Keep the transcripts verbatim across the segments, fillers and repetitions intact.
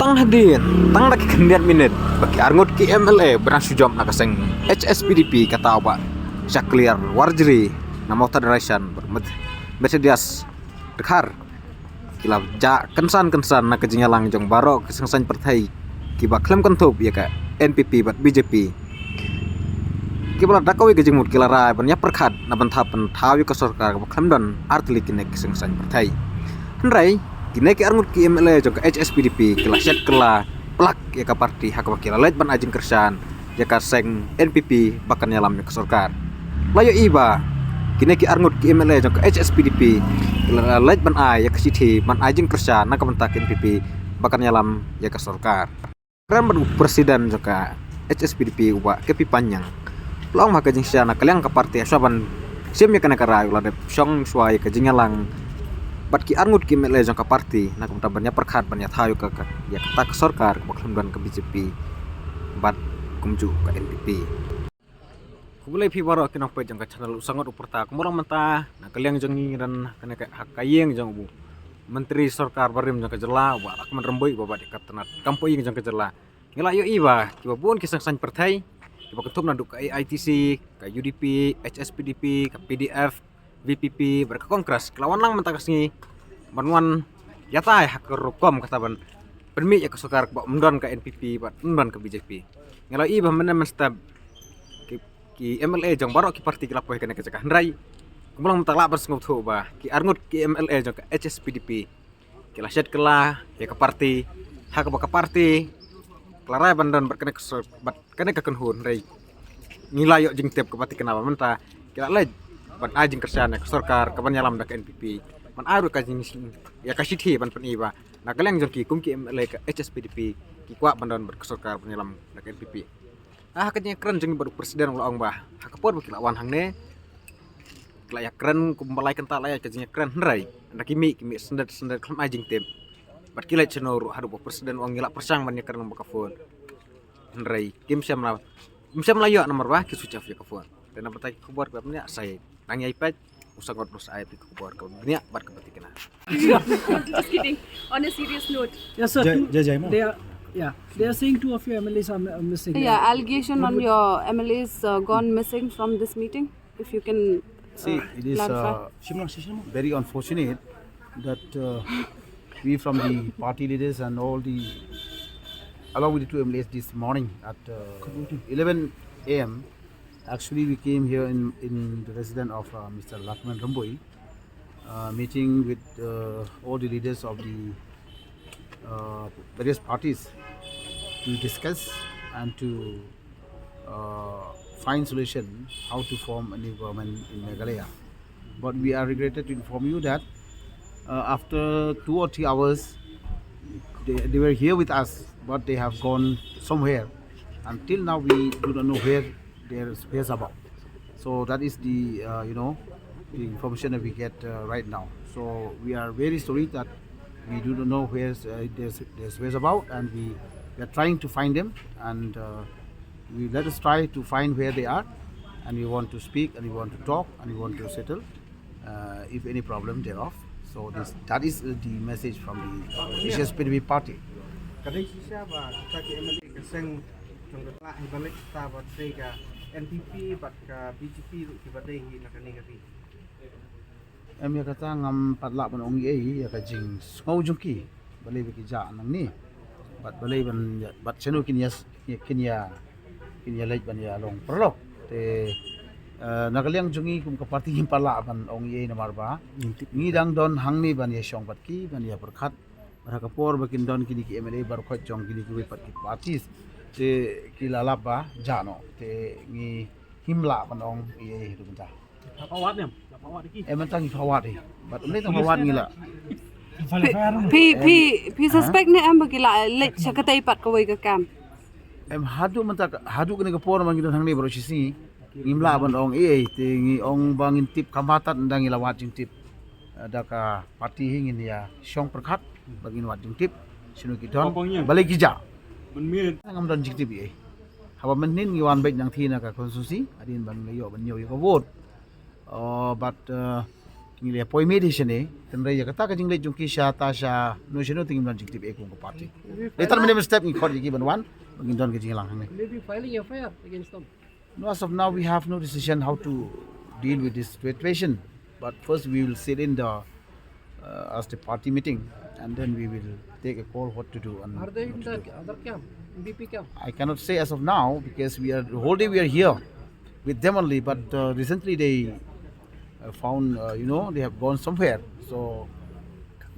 Tang hadien, tang da ki khyndiat minit ba ki arngut ki M L A ba dang shu jop na ka seng H S P D P, kata u Bah Shakliar Warjri na Mawthadraishan bad Methodius Dkhar ki la jah kynsan kynsan na ka jingïalang jong baroh ki seng saiñ pyrthei kiba khlem kynthup ïa ka N P P bad B J P, kiba la da kawei ka jingmut ki la rai ban ïa pyrkhat na bynta pynthaw ïa ka sorkar kaba khlem don ar tylli kine ki seng saiñ pyrthei. Hynrei kine ki arngut ki M L A jong ka H S P D P ki la shet kylla plak ïa ka parti ha kaba ki la leit ban ai jingkyrshan ïa ka seng N P P ba kan ïalam ïa ka sorkar. La ïohi ba kine ki arngut ki M L A jong ka H S P D P ki la leit ban ai ïa ka shithi ban ai jingkyrshan na ka bynta ka N P P ba kan ïalam ïa ka sorkar. Kren bad u president jong ka H S P D P u Bah K P Panyang, la ong ba ka jingshisha na ka liang ka parti shuwa ban shim ïa kane ka rai u la dep shong shuwa ïa ka jingïalang bad ki arngut ki M L A jong ka parti na ka bynta ban ïa pyrkhat ban ïa thaw ïa ka, ka, ïa kata ka sorkar kaba khlem don ka B J P bad kumjuh ka N P P. Khublei phi baroh ki nongpeit jong ka channel U Sangot U Pyrta. Kumba long mynta na ka liang jong ngi ngi don kane ka, ha ka ïing jong u Myntri Sorkar barim jong ka jylla u Bah Lahkmen Rymbui uba bat ïa ka tnat kam poi ïing jong ka jylla. Ngi la ïohi ba kiba bun ki seng saiñ pyrthei kiba kynthup naduh ka A I T C, ka U D P, H S P D P, ka P D F, V P P bad ka Congress ki la wan lang mynta ka sngi ban wan ïatai ha ka rukom kata ban pynmih ïa ka sorkar kaba ym don ka N P P bad ym don ka B J P. Ngi la ïohi ba mynne mynstep ki, ki M L A jong baroh ki parti ki la poi ha kane ka jaka, hynrei kumba long mynta lah ban sngewthuh ba ki arngut ki M L A jong ka H S P D P ki la shet kylla ïa ka parti ha kaba ka parti ka la rai ban don bad kane ka sor-, bad kane ka kynhun, hynrei ngi la ïoh jingtip kaba thikna ba mynta ki la leit ban ai jingkyrshan ïa ka sorkar kaban ïalam da ka N P P ban ai ruh ka jing, ïa ka shithi ban pyni ba na ka liang jong ki kum ki M L A ka H S P D P ki kwah ban don bad ka sorkar ban ïalam da ka N P P. Ah, ha ka jingïakren jong ngi bad u president u la ong ba ha ka por ba ki la wan hangne ki la ïakren kumba lai kynta la ïa ka jingïakren, hynrei ynda ki mih ki mih syndet syndet khlem ai jingtip. Bad ki leit shano ruh haduh ba u president u ong ngi la pyrshang ban ïakren bad ka phone, hynrei kim shym la, kim shym la ïoh namar ba ki switch off ïa ka phone. Te na bynta ki khubor kaba bniah sa nang ïai peit U Sangot News, ai phi ki khubor kaba bniah bad kaba thikna. Just kidding. On a serious note. Yes, sir. Jai, Jai, Jai Ma. They are, yeah, they are saying two of your M L As are mi-, missing. Yeah, allegation on your M L As, uh, gone missing from this meeting. If you can, see, uh, it is, clarify. Uh, very unfortunate that, uh, we from the party leaders and all the, along with the two M L As this morning at, uh, eleven A M, actually we came here in, in the residence of, uh, Mister Lahkmen Rymbui, uh, meeting with, uh, all the leaders of the, uh, various parties to discuss and to, uh, find solution how to form a new government in Meghalaya. But we are regretted to inform you that, uh, after two or three hours, they, they were here with us, but they have gone somewhere. Until now, we do not know where their whereabouts. So that is the, uh, you know, the information that we get, uh, right now. So we are very sorry that we do not know where's, uh, there's, there's whereabouts, and we, we are trying to find them, and, uh, we, let us try to find where they are, and we want to speak, and we want to talk, and we want to settle, uh, if any problem thereof. So this, that is, uh, the message from the H S P D P party. Ka dei shisha ba kita ki M L A ka seng jong ka tla hi ba leit ta ba trei ka N P P bad ka B J P ruh kiba dei hi na kane ka ri. Em, ïa kata ngam pat lah ban ong ei ei ïa ka jingsngew jong ki. Balei ba ki jah nangne. Bad balei ban ïa, bad shano kin ïa, kin ïa, kin ïa leit ban ïa long paralok. Te, eh, na ka liang jong ngi kum ka party ngim pat lah ban ong ei ei namar ba ngi dang don hangne ban ïa shong bad ki, ban ïa pyrkhat. Bad ha ka por ba kin don kine ki M L A baroh khoit jong kine kiwei pat ki parties, te ki la lap ba jah noh. Te ngi ngim lah ban ong ei ei haduh mynta. Em, mynta ngi phah wad hi. Bad ym dei tang phah wad ngi la. Phi, phi, phi, phi suspect ne em ba ki la leit sha katei pat kawei ka camp? Em, haduh mynta ka, haduh kane ka por ma ngi don hangne baroh shi sngi, ngim lah ban ong ei ei, te ngi ong ba ngin tip kham bha tad ynda ngi la wad jingtip, eh, da ka party hi ngin ïa shong pyrkhat ba ngin wad jingtip shano ki don, balei ki jah. Ngam don jingtip ei ei. Haba mynhynnin ngi wan beit nangtei na ka constituency hadien ba ngi la ïoh ban ñiew ïa ka vote. Oh, bad, eh, Ngi la poi mih dei shane, tynrai ïa kata ka jingleit jong ki sha ta sha no shano te ngim don jingtip eh kum ka party. Later mynne mynstep ngi khot ïa ki ban wan, ngin don ka jingïalang hangne. Maybe filing F I R against them. No, as of now we have no decision how to deal with this situation. But first we will sit in the uh, as the party meeting, and then we will take a call what to do. And Are they in what to the do. Other camp, B P camp? I cannot say as of now because we are the whole day we are here with them only. But uh, recently they uh, found, uh, you know, they have gone somewhere. So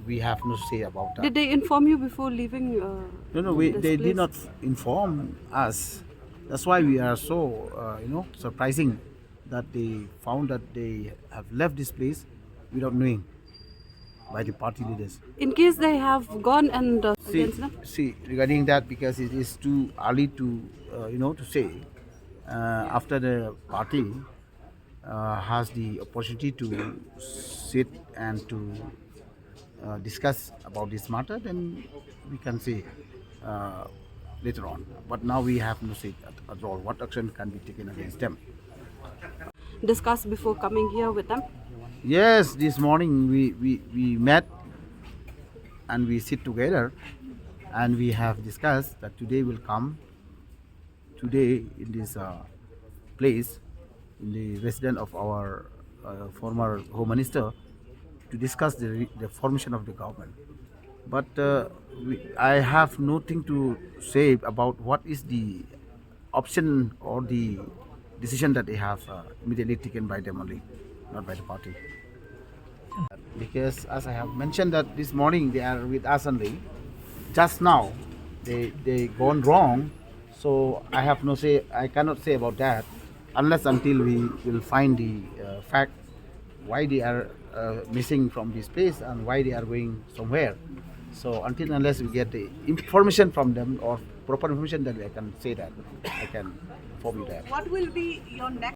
we have no say about that. Did they inform you before leaving? Uh, No, no, we, this they place? Did not inform us. That's why we are so, uh, you know, surprising that they found that they have left this place without knowing by the party leaders. In case they have gone and uh, See, against them? See, regarding that, because it is too early to, uh, you know, to say. Uh, after the party uh, has the opportunity to sit and to uh, discuss about this matter, then we can say uh, later on. But now we have no say at, at all. What action can be taken against them? Discuss before coming here with them? Yes, this morning we, we, we met and we sit together and we have discussed that today will come, today in this uh, place, in the residence of our uh, former Home Minister, to discuss the, re- the formation of the government. But uh, we, I have nothing to say about what is the option or the decision that they have uh, immediately taken by them only, not by the party. Because as I have mentioned that this morning they are with us only. Just now they they gone wrong. So I have no say. I cannot say about that unless until we will find the uh, fact why they are uh, missing from this place and why they are going somewhere. So until unless we get the information from them or proper information, then I can say that. I can inform you that. What will be your next